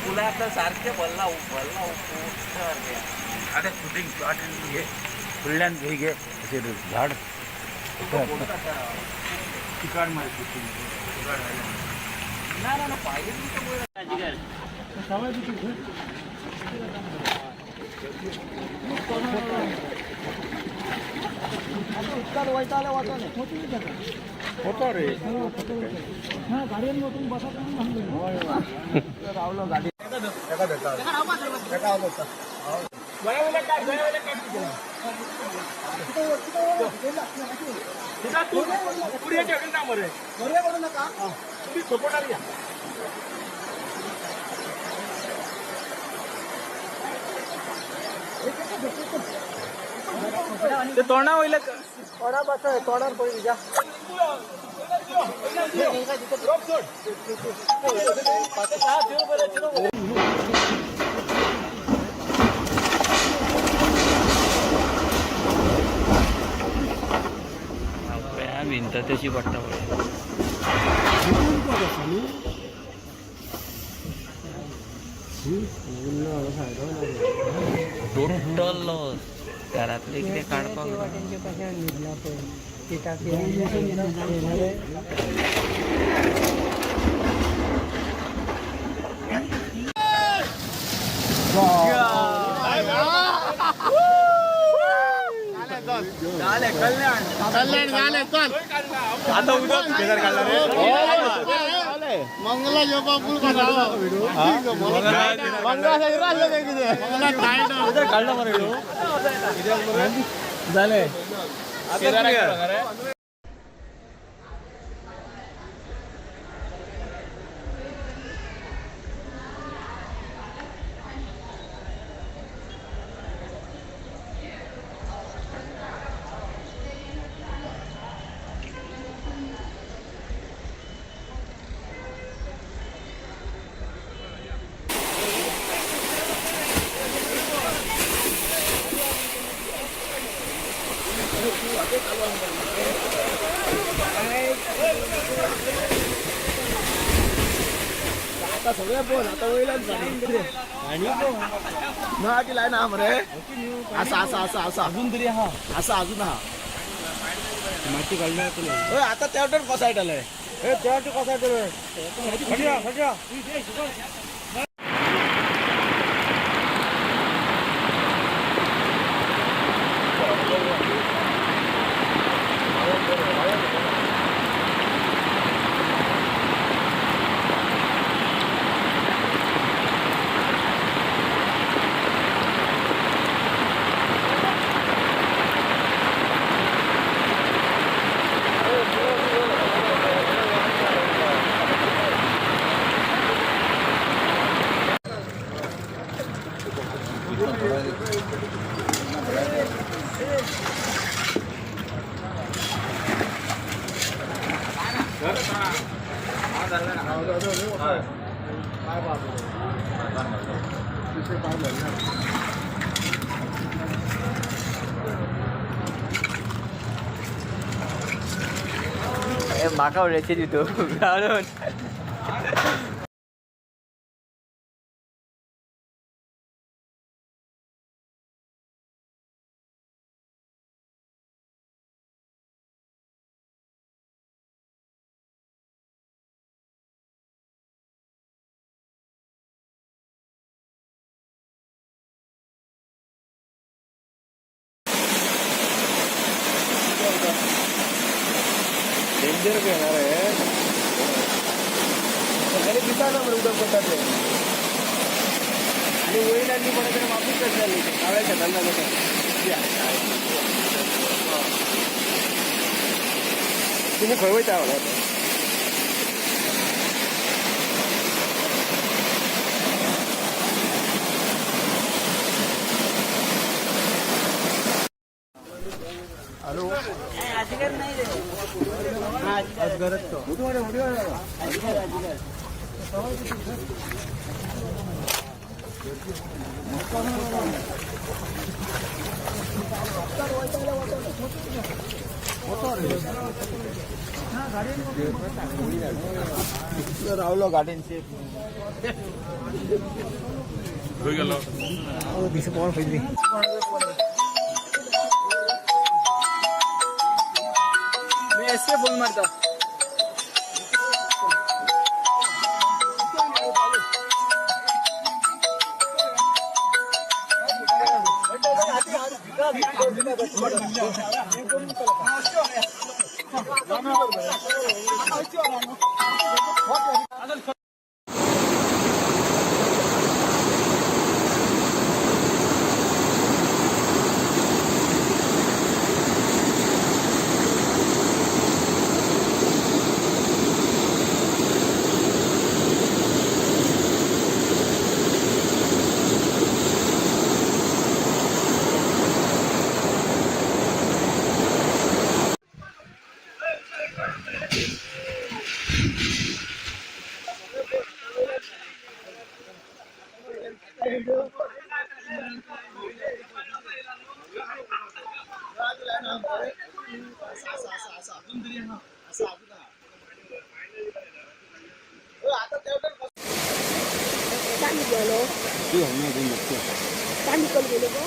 तुला आता सारखे भरला भरला. आता शूटिंग शॉट घे, फुडल्यान हे घे, अशें झाड तिकाड मार शूटिंग. ना ना ना, पाहिजे. होतो रे. तोंडा वयले. भिंत तशी पडटा पळय. टोटल लॉस, घरातले कितें काडपाक ना. कल्याण झाले, चल. आता उदक काडला रे. मंगला जेवपा पूल मंगला. काडला मरे. झाले. आता सगळे बोल, आता वयल्यान आणि ना लायन हा मरे. आसा आसा आसा आसा, अजून तरी हा आसा, अजून हा. माती काडल्या. हय, आता त्या वाटेन कोसळटले. त्या वाटेन कोसळटले. म्हाका उडयची तूं घालून. डेंजर घेणार आहे. आनी दिसना मरे उदक पडटा तें. आनी वयल्यान न्ही कोणा कडेन माफी कशी जाली काव्या शेतान जालें तें. तुमी खंय वयता व्हडलो? रावलो गार्डन खंय गेलो? मी एसके फोन मारता. काय निकल गेलो गो?